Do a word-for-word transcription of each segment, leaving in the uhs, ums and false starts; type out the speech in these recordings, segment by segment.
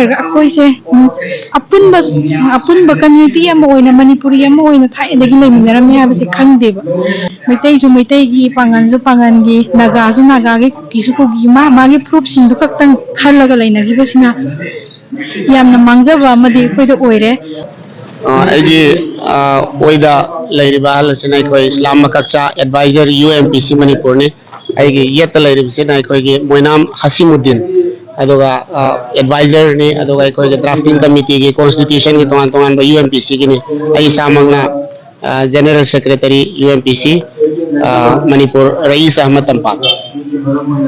ꯑꯩꯈꯣꯏꯁꯦ ꯑꯄꯨꯟꯕ ꯑꯄꯨꯟꯕ ꯀꯝꯃ꯭ꯌꯨꯅꯤꯇꯤ ꯑꯃ ꯑꯣꯏꯅ, ꯃꯅꯤꯄꯨꯔꯤ ꯑꯃ ꯑꯣꯏꯅ ꯊꯥꯏꯅꯗꯒꯤ ꯂꯩꯃꯤꯟꯅꯔꯝꯃꯦ ꯍꯥꯏꯕꯁꯦ ꯈꯪꯗꯦꯕ꯫ ꯃꯩꯇꯩꯁꯨ ꯃꯩꯇꯩꯒꯤ, ꯄꯥꯉꯜꯁꯨ ꯄꯥꯉꯜꯒꯤ, ꯅꯥꯒꯥꯁꯨ ꯅꯥꯒꯥꯒꯤ, ꯀꯨꯀꯤꯁꯨ ꯀꯨꯀꯤ, ꯃꯥ ꯃꯥꯒꯤ ꯐꯨꯔꯨꯞꯁꯤꯡꯗꯨ ꯈꯛꯇꯪ ꯈꯜꯂꯒ ꯂꯩꯅꯈꯤꯕꯁꯤꯅ ꯌꯥꯝꯅ ꯃꯥꯡꯖꯕ ꯑꯃꯗꯤ ꯑꯩꯈꯣꯏꯗ ꯑꯣꯏꯔꯦ꯫ ꯑ, ꯑꯩꯒꯤ ꯑ, ꯑꯣꯏꯗ ꯂꯩꯔꯤꯕ ꯑꯍꯜ ꯑꯁꯤꯅ ꯑꯩꯈꯣꯏ ꯏꯁꯂꯥꯝ ꯃꯀꯛꯆꯥ, ꯑꯦꯗꯚꯥꯏꯖꯔ, ꯌꯨ ꯑꯦꯝ ꯄꯤ ꯁꯤ ꯃꯅꯤꯄꯨꯔꯅꯤ꯫ ꯑꯩꯒꯤ ꯌꯦꯠꯇ ꯂꯩꯔꯤꯕꯁꯤꯅ ꯑꯩꯈꯣꯏꯒꯤ ꯃꯣꯏꯅꯥꯝ ꯍꯁꯤꯃꯨꯗꯤꯟ, ꯑꯗꯨꯒ ꯑ, ꯑꯦꯗꯚꯥꯏꯖꯔꯅꯤ, ꯑꯗꯨꯒ ꯑꯩꯈꯣꯏꯒꯤ ꯗ꯭ꯔꯥꯐꯇꯤꯡ ꯀꯃꯤꯇꯤꯒꯤ, ꯀꯣꯟꯁꯇꯤꯇ꯭ꯌꯨꯁꯟꯒꯤ ꯇꯣꯉꯥꯟ ꯇꯣꯉꯥꯟꯕ ꯌꯨ ꯑꯦꯝ ꯄꯤ ꯁꯤꯒꯤꯅꯤ꯫ ꯑꯩ ꯏꯁꯥꯃꯛꯅ ꯑ, general secretary, U M P C, ꯑ, ꯃꯅꯤꯄꯨꯔ, ꯔꯌꯤꯁ ꯑꯍꯃꯗ ꯇꯝꯄꯥꯛ꯫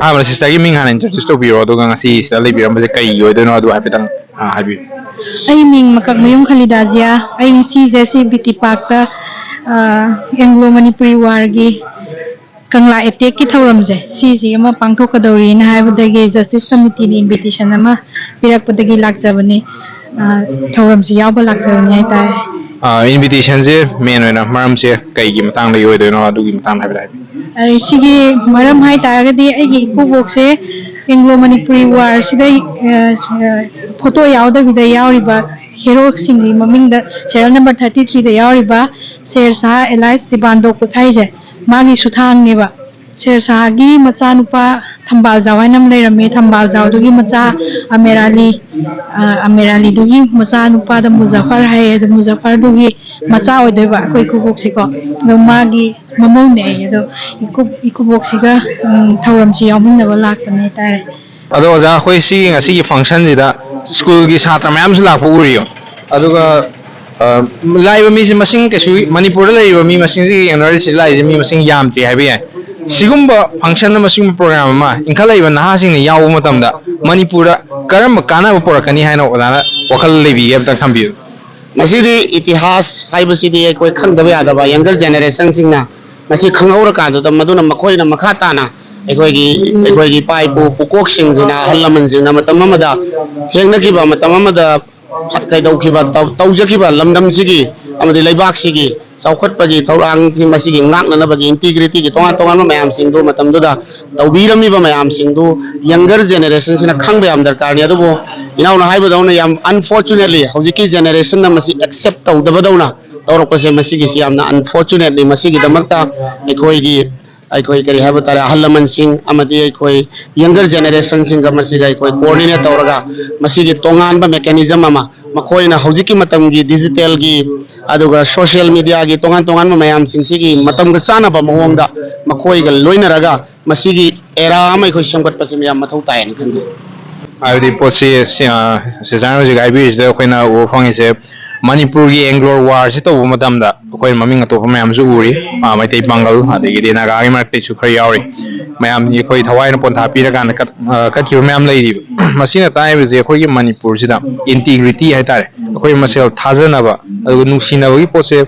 ꯑꯍꯥꯟꯕꯗ ꯁꯤꯁꯇꯔꯒꯤ ꯃꯤꯡ ꯍꯥꯟꯅ ꯏꯟꯇ꯭ꯔꯣꯗ꯭ꯌꯨꯁ ꯇꯧꯕꯤꯔꯣ, ꯑꯗꯨꯒ ꯉꯁꯤ ꯁꯤꯗ ꯂꯩꯕꯤꯔꯝꯕꯁꯦ ꯀꯩꯒꯤ ꯑꯣꯏꯗꯣꯏꯅꯣ, ꯑꯗꯨ ꯍꯥꯏꯐꯦꯠꯇꯪ ꯑ, ꯍꯥꯏꯕꯤꯌꯨ꯫ ꯑꯩ ꯃꯤꯡ ꯃꯀꯛꯃꯌꯨꯝ ꯈꯂꯤꯗꯥ ꯖꯤꯌꯥ꯫ ꯑꯩ ꯉꯁꯤꯁꯦ ꯁꯤ ꯕꯤ ꯇꯤ ꯄꯥꯔꯛꯇ, ꯑ, ꯑꯦꯡꯒ꯭ꯂꯣ ꯃꯅꯤꯄꯨꯔꯤ ꯋꯥꯔꯒꯤ ꯀꯪꯂꯥ ꯑꯦꯇꯦꯛꯀꯤ ꯊꯧꯔꯝꯁꯦ, ꯁꯤꯁꯤ ꯑꯃ ꯄꯥꯡꯊꯣꯛꯀꯗꯧꯔꯤꯅ ꯍꯥꯏꯕꯗꯒꯤ ꯖꯁꯇꯤꯁ ꯀꯃꯤꯇꯤꯅ ꯏꯟꯚꯤꯇꯦꯁꯟ ꯑꯃ ꯄꯤꯔꯛꯄꯗꯒꯤ ꯂꯥꯛꯆꯕꯅꯤ꯫ ꯑ, ꯊꯧꯔꯝꯁꯤ ꯌꯥꯎꯕ ꯂꯥꯛꯆꯕꯅꯤ ꯍꯥꯏꯇꯥꯔꯦ꯫ ꯑ, ꯏꯟꯚꯤꯇꯦꯁꯟꯁꯦ ꯃꯦꯟ ꯑꯣꯏꯅ ꯃꯔꯝꯁꯦ ꯀꯩꯒꯤ ꯃꯇꯥꯡꯗꯒꯤ ꯑꯣꯏꯗꯣꯏꯅꯣ, ꯑꯗꯨꯒꯤ ꯃꯇꯥꯡꯗ ꯍꯥꯏꯐꯦꯠ ꯍꯥꯏꯕꯤꯌꯨ꯫ ꯑ, ꯁꯤꯒꯤ ꯃꯔꯝ ꯍꯥꯏꯇꯥꯔꯒꯗꯤ, ꯑꯩꯒꯤ ꯏꯀꯨꯕꯣꯛꯁꯦ ꯑꯦꯡꯒ꯭ꯂꯣ ꯃꯅꯤꯄꯨꯔꯤ ꯋꯥꯔꯁꯤꯗ, ꯑ, ꯐꯣꯇꯣ ꯌꯥꯎꯗꯕꯤꯗ ꯌꯥꯎꯔꯤꯕ ꯍꯦꯔꯣꯁꯤꯡꯒꯤ ꯃꯃꯤꯡꯗ ꯁꯦꯔꯤꯌꯦꯜ ꯅꯝꯕꯔ ꯊꯥꯔꯇꯤ ꯊ꯭ꯔꯤꯗ ꯌꯥꯎꯔꯤꯕ ꯁꯦꯔ ꯁꯍꯥ ꯑꯦꯂꯥꯏꯁ ꯖꯤꯕꯥꯟꯗꯣ ꯀꯨꯠ ꯍꯥꯏꯁꯦ, ꯃꯥꯒꯤ ꯁꯨꯊꯥꯡꯅꯦꯕ꯫ ꯁꯦꯔ ꯁꯍꯥꯒꯤ ꯃꯆꯥꯅꯨꯄꯥ ꯊꯝꯕꯥꯜꯖꯥꯎ ꯍꯥꯏꯅ ꯑꯃ ꯂꯩꯔꯝꯃꯤ꯫ ꯊꯝꯕꯥꯜꯖꯥꯎꯗꯨꯒꯤ ꯃꯆꯥ ꯑꯃꯦꯔꯥꯂꯤ, ꯑ, ꯑꯃꯦꯔꯥꯂꯤꯗꯨꯒꯤ ꯃꯆꯥꯅꯨꯄꯥꯗ ꯃꯨꯖꯐꯔ ꯍꯥꯏꯌꯦ꯫ ꯑꯗꯣ ꯃꯨꯖꯐꯔꯗꯨꯒꯤ ꯃꯆꯥ ꯑꯣꯏꯗꯣꯏꯕ ꯑꯩꯈꯣꯏ ꯏꯀꯨꯕꯣꯛꯁꯤꯀꯣ꯫ ꯑꯗꯣ ꯃꯥꯒꯤ ꯃꯃꯧꯅꯦ ꯑꯩ꯫ ꯑꯗꯣ ꯏꯀꯨ-, ꯏꯀꯨꯕꯣꯛꯁꯤꯒ, ꯎꯝ, ꯊꯧꯔꯝꯁꯤ ꯌꯥꯎꯃꯤꯟꯅꯕ ꯂꯥꯛꯄꯅꯦ ꯍꯥꯏꯇꯥꯔꯦ꯫ ꯑꯗꯣ ꯑꯣꯖꯥ, ꯑꯩꯈꯣꯏ ꯁꯤꯒꯤ ꯉꯁꯤꯒꯤ ꯐꯪꯁꯟꯁꯤꯗ ꯁ꯭ꯀꯨꯜꯒꯤ ꯁꯥꯇ꯭ꯔ ꯃꯌꯥꯝꯁꯨ ꯂꯥꯛꯄ ꯎꯔꯤꯌꯣ꯫ ꯑꯗꯨꯒ, ꯑ, ꯂꯥꯛꯏꯕ ꯃꯤꯁꯦ ꯃꯁꯤꯡ ꯀꯩꯁꯨ, ꯃꯅꯤꯄꯨꯔꯗ ꯂꯩꯔꯤꯕ ꯃꯤ ꯃꯁꯤꯡꯁꯤꯒ ꯌꯦꯡꯅꯔꯗꯤ ꯁꯤꯗ ꯂꯥꯛꯏꯁꯦ ꯃꯤ ꯃꯁꯤꯡ ꯌꯥꯝꯗ꯭ꯔꯤ ꯍꯥꯏꯕ ꯌꯥꯏ꯫ ꯁꯤꯒꯨꯝꯕ ꯐꯪꯁꯟ ꯑꯃ, ꯁꯤꯒꯨꯝꯕ ꯄ꯭ꯔꯣꯒ꯭ꯔꯥꯝ ꯑꯃ ꯏꯟꯈꯠꯂꯛꯏꯕ ꯅꯍꯥꯁꯤꯡꯅ ꯌꯥꯎꯕ ꯃꯇꯝꯗ ꯃꯅꯤꯄꯨꯔꯗ ꯀꯔꯝꯕ ꯀꯥꯟꯅꯕ ꯄꯨꯔꯛꯀꯅꯤ ꯍꯥꯏꯅ ꯑꯣꯖꯥꯅ ꯋꯥꯈꯜ ꯂꯩꯕꯤꯒꯦ, ꯑꯝꯇꯪ ꯊꯝꯕꯤꯌꯨ꯫ ꯃꯁꯤꯗꯤ ꯏꯇꯤꯍꯥꯁ ꯍꯥꯏꯕꯁꯤꯗꯤ ꯑꯩꯈꯣꯏ ꯈꯪꯗꯕ ꯌꯥꯗꯕ ꯌꯪꯒꯔ ꯖꯦꯅꯦꯔꯦꯁꯟꯁꯤꯡꯅ ꯃꯁꯤ ꯈꯪꯍꯧꯔꯀꯥꯟꯗꯨꯗ ꯃꯗꯨꯅ ꯃꯈꯣꯏꯅ ꯃꯈꯥ ꯇꯥꯅ ꯑꯩꯈꯣꯏꯒꯤ, ꯑꯩꯈꯣꯏꯒꯤ ꯏꯄꯥ ꯏꯄꯨ ꯄꯨꯀꯣꯛꯁꯤꯡꯁꯤꯅ, ꯑꯍꯜ ꯂꯃꯟꯁꯤꯡꯅ ꯃꯇꯝ ꯑꯃꯗ ꯊꯦꯡꯅꯈꯤꯕ, ꯃꯇꯝ ꯑꯃꯗ ꯀꯩꯗꯧꯈꯤꯕ, ꯇꯧ-, ꯇꯧꯖꯈꯤꯕ ꯂꯝꯗꯝꯁꯤꯒꯤ ꯑꯃꯗꯤ ꯂꯩꯕꯥꯛꯁꯤꯒꯤ ꯆꯥꯎꯈꯠꯄꯒꯤ ꯊꯧꯔꯥꯡꯁꯤ, ꯃꯁꯤꯒꯤ ꯉꯥꯛꯅꯅꯕꯒꯤ, integrityꯒꯤ ꯇꯣꯉꯥꯟ ꯇꯣꯉꯥꯟꯕ ꯃꯌꯥꯝꯁꯤꯡꯗꯨ ꯃꯇꯝꯗꯨꯗ ꯇꯧꯕꯤꯔꯝꯃꯤꯕ ꯃꯌꯥꯝꯁꯤꯡꯗꯨ younger generationꯁꯤꯅ ꯈꯪꯕ ꯌꯥꯝ ꯗꯔꯀꯥꯔꯅꯤ꯫ ꯑꯗꯨꯕꯨ ꯏꯅꯥꯎꯅ ꯍꯥꯏꯕꯗꯧꯅ, ꯌꯥꯝ unfortunatelyꯍꯧꯖꯤꯛꯀꯤ generationꯅ ꯃꯁꯤ accept ꯇꯧꯗꯕꯗꯧꯅ ꯇꯧꯔꯛꯄꯁꯦ, ꯃꯁꯤꯒꯤꯁꯤ ꯌꯥꯝꯅ unfortunatelyꯅꯤ꯫ ꯃꯁꯤꯒꯤꯗꯃꯛꯇ ꯑꯩꯈꯣꯏꯒꯤ, ꯑꯩꯈꯣꯏ ꯀꯔꯤ ꯍꯥꯏꯕ ꯇꯥꯔꯦ, ꯑꯍꯜ ꯂꯃꯟꯁꯤꯡ ꯑꯃꯗꯤ ꯑꯩꯈꯣꯏ younger generationꯁꯤꯡꯒ ꯃꯁꯤꯒ ꯑꯩꯈꯣꯏ coordinate ꯇꯧꯔꯒ, ꯃꯁꯤꯒꯤ ꯇꯣꯉꯥꯟꯕ mechanism ꯑꯃ, ꯃꯈꯣꯏꯅ ꯍꯧꯖꯤꯛꯀꯤ ꯃꯇꯝꯒꯤ digitalꯒꯤ ꯑꯗꯨꯒ social mediaꯒꯤ ꯇꯣꯉꯥꯟ ꯇꯣꯉꯥꯟꯕ ꯃꯌꯥꯝꯁꯤꯡꯁꯤꯒꯤ ꯃꯇꯝꯒ ꯆꯥꯟꯅꯕ ꯃꯑꯣꯡꯗ ꯃꯈꯣꯏꯒ ꯂꯣꯏꯅꯔꯒ ꯃꯁꯤꯒꯤ era ꯑꯃ ꯑꯩꯈꯣꯏ ꯁꯦꯝꯒꯠꯄꯁꯤ ꯌꯥꯝ ꯃꯊꯧ ꯇꯥꯏꯅ ꯈꯟꯖꯩ꯫ ꯍꯥꯏꯕꯗꯤ ꯄꯣꯠꯁꯤ, ꯁꯤꯁꯇꯔꯅ ꯍꯧꯖꯤꯛ ꯍꯥꯏꯕꯤꯔꯤꯁꯤꯗ ꯑꯩꯈꯣꯏꯅ ꯎꯕ ꯐꯪꯉꯤꯁꯦ, ꯃꯅꯤꯄꯨꯔꯒꯤ Anglo Warꯁꯤ ꯇꯧꯕ ꯃꯇꯝꯗ ꯑꯩꯈꯣꯏꯅ ꯃꯃꯤꯡ ꯑꯇꯣꯞꯄ ꯃꯌꯥꯝꯁꯨ ꯎꯔꯤ꯫ ꯃꯩꯇꯩ ꯄꯥꯡꯒꯜ, ꯑꯗꯒꯤꯗꯤ ꯅꯥꯒꯥꯒꯤ ꯃꯔꯛꯇꯩꯁꯨ ꯈꯔ ꯌꯥꯎꯔꯤ꯫ ꯃꯌꯥꯝꯁꯤ ꯑꯩꯈꯣꯏ ꯊꯋꯥꯏꯅ ꯄꯣꯟꯊꯥ ꯄꯤꯔꯀꯥꯟꯗ ꯀꯠꯈꯤꯕ ꯃꯌꯥꯝ ꯂꯩꯔꯤꯕ꯫ ꯃꯁꯤꯅ ꯇꯥꯛꯏꯕꯁꯦ, ꯑꯩꯈꯣꯏꯒꯤ ꯃꯅꯤꯄꯨꯔꯁꯤꯗ integrity ꯍꯥꯏꯇꯥꯔꯦ, ꯑꯩꯈꯣꯏ ꯃꯁꯦꯜ ꯊꯥꯖꯅꯕ ꯑꯗꯨꯒ ꯅꯨꯡꯁꯤꯅꯕꯒꯤ ꯄꯣꯠꯁꯦ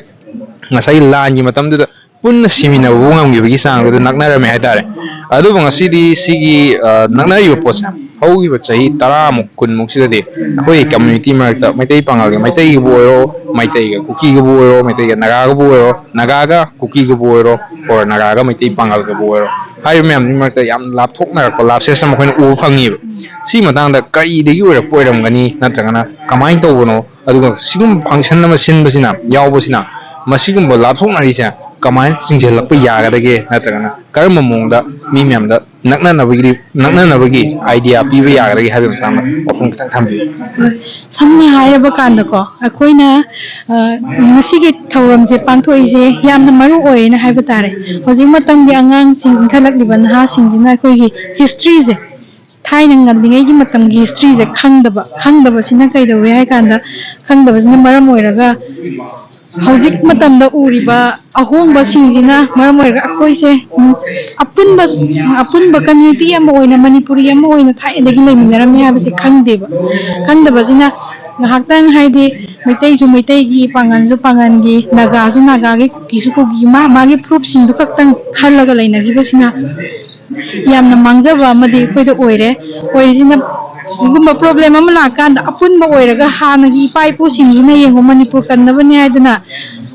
ꯉꯁꯥꯏꯒꯤ ꯂꯥꯟꯒꯤ ꯃꯇꯝꯗꯨꯗ ꯄꯨꯟꯅ ꯁꯤꯃꯤꯟꯅꯕꯕꯨ ꯉꯝꯈꯤꯕꯒꯤ ꯆꯥꯡꯗꯨꯗ ꯅꯛꯅꯔꯝꯃꯦ ꯍꯥꯏꯇꯥꯔꯦ꯫ ꯑꯗꯨꯕꯨ ꯉꯁꯤꯗꯤ ꯁꯤꯒꯤ ꯅꯛꯅꯔꯤꯕ ꯄꯣꯠꯁꯦ, ꯍꯧꯈꯤꯕ ꯆꯍꯤ ꯇꯔꯥꯃꯨꯛ, ꯀꯨꯟꯃꯨꯛꯁꯤꯗꯗꯤ ꯑꯩꯈꯣꯏꯒꯤ community ꯃꯔꯛꯇ, ꯃꯩꯇꯩ ꯄꯥꯉꯜꯒ, ꯃꯩꯇꯩꯒꯤꯕꯨ ꯑꯣꯏꯔꯣ, ꯃꯩꯇꯩꯒ ꯀꯨꯀꯤꯒꯕꯨ ꯑꯣꯏꯔꯣ, ꯃꯩꯇꯩꯒ ꯅꯥꯒꯥꯒꯕꯨ ꯑꯣꯏꯔꯣ, ꯅꯥꯒꯥꯒ ꯀꯨꯀꯤꯒꯕꯨ ꯑꯣꯏꯔꯣ, or ꯅꯥꯒꯥꯒ ꯃꯩꯇꯩ ꯄꯥꯉꯜꯒꯕꯨ ꯑꯣꯏꯔꯣ, ꯍꯥꯏꯔꯤꯕ ꯃꯌꯥꯝꯗꯨꯒꯤ ꯃꯔꯛꯇ ꯌꯥꯝ ꯂꯥꯞꯊꯣꯛꯅꯔꯛꯄ, lapses ꯑꯃ ꯑꯩꯈꯣꯏꯅ ꯎꯕ ꯐꯪꯉꯤꯕ꯫ ꯁꯤ ꯃꯇꯥꯡꯗ ꯀꯔꯤꯗꯒꯤ ꯑꯣꯏꯔꯛꯄ ꯑꯣꯏꯔꯝꯒꯅꯤ, ꯅꯠꯇ꯭ꯔꯒꯅ ꯀꯃꯥꯏꯅ ꯇꯧꯕꯅꯣ? ꯑꯗꯨꯒ ꯁꯤꯒꯨꯝꯕ function ꯑꯃ ꯁꯤꯟꯕꯁꯤꯅ, ꯌꯥꯎꯕꯁꯤꯅ, ꯃꯁꯤꯒꯨꯝꯕ ꯂꯥꯞꯊꯣꯛꯅꯔꯤꯁꯦ ꯀꯃꯥꯏꯅ ꯆꯤꯡꯁꯤꯜꯂꯛꯄ ꯌꯥꯒꯗꯒꯦ, ꯅꯠꯇ꯭ꯔꯒꯅ ꯀꯔꯝꯕ ꯃꯑꯣꯡꯗ ꯃꯤ ꯃꯌꯥꯝꯗ ꯅꯛꯅꯅꯕꯒꯤ, ꯅꯛꯅꯅꯕꯒꯤ idea ꯄꯤꯕ ꯌꯥꯒꯗꯒꯦ ꯍꯥꯏꯕꯒꯤ ꯃꯇꯥꯡꯗ ꯋꯥꯐꯝ ꯈꯤꯇꯪ ꯊꯝꯕꯤꯌꯨ꯫ ꯁꯝꯅ ꯍꯥꯏꯔꯕ ꯀꯥꯟꯗꯀꯣ, ꯑꯩꯈꯣꯏꯅ ꯉꯁꯤꯒꯤ ꯊꯧꯔꯝꯁꯦ ꯄꯥꯡꯊꯣꯛꯏꯁꯦ ꯌꯥꯝꯅ ꯃꯔꯨ ꯑꯣꯏꯌꯦꯅ ꯍꯥꯏꯕ ꯇꯥꯔꯦ꯫ ꯍꯧꯖꯤꯛ ꯃꯇꯝꯒꯤ ꯑꯉꯥꯡꯁꯤꯡ, ꯏꯟꯈꯠꯂꯛꯂꯤꯕ ꯅꯍꯥꯁꯤꯡꯁꯤꯅ ꯑꯩꯈꯣꯏꯒꯤ historyꯁꯦ, ꯊꯥꯏꯅ ꯉꯜꯂꯤꯉꯩꯒꯤ ꯃꯇꯝꯒꯤ historyꯁꯦ ꯈꯪꯗꯕ, ꯈꯪꯗꯕꯁꯤꯅ ꯀꯩꯗꯧꯋꯦ ꯍꯥꯏ ꯀꯥꯟꯗ, ꯈꯪꯗꯕꯁꯤꯅ ꯃꯔꯝ ꯑꯣꯏꯔꯒ ꯍꯧꯖꯤꯛ ꯃꯇꯝꯗ ꯎꯔꯤꯕ ꯑꯍꯣꯡꯕꯁꯤꯡꯁꯤꯅ ꯃꯔꯝ ꯑꯣꯏꯔꯒ ꯑꯩꯈꯣꯏꯁꯦ ꯑꯄꯨꯟꯕ, ꯑꯄꯨꯟꯕ community ꯑꯃ ꯑꯣꯏꯅ, ꯃꯅꯤꯄꯨꯔꯤ ꯑꯃ ꯑꯣꯏꯅ ꯊꯥꯏꯅꯗꯒꯤ ꯂꯩꯃꯤꯟꯅꯔꯝꯃꯤ ꯍꯥꯏꯕꯁꯦ ꯈꯪꯗꯦꯕ꯫ ꯈꯪꯗꯕꯁꯤꯅ ꯉꯥꯏꯍꯥꯛꯇꯪ, ꯍꯥꯏꯗꯤ, ꯃꯩꯇꯩꯁꯨ ꯃꯩꯇꯩꯒꯤ, ꯄꯥꯉꯜꯁꯨ ꯄꯥꯉꯜꯒꯤ, ꯅꯥꯒꯥꯁꯨ ꯅꯥꯒꯥꯒꯤ, ꯀꯨꯀꯤꯁꯨ ꯀꯨꯀꯤ, ꯃꯥ ꯃꯥꯒꯤ proofꯁꯤꯡꯗꯨ ꯈꯛꯇꯪ ꯈꯜꯂꯒ ꯂꯩꯅꯈꯤꯕꯁꯤꯅ ꯌꯥꯝꯅ ꯃꯥꯡꯖꯕ ꯑꯃꯗꯤ ꯑꯩꯈꯣꯏꯗ ꯑꯣꯏꯔꯦ꯫ ꯑꯣꯏꯔꯤꯁꯤꯅ, ꯁꯤꯒꯨꯝꯕ problem ꯑꯃ ꯂꯥꯛꯀꯥꯟꯗ ꯑꯄꯨꯟꯕ ꯑꯣꯏꯔꯒ, ꯍꯥꯟꯅꯒꯤ ꯏꯄꯥ ꯏꯄꯨꯁꯤꯡꯁꯤꯅ, ꯌꯦꯡꯉꯣ, ꯃꯅꯤꯄꯨꯔ ꯀꯟꯅꯕꯅꯦ ꯍꯥꯏꯗꯅ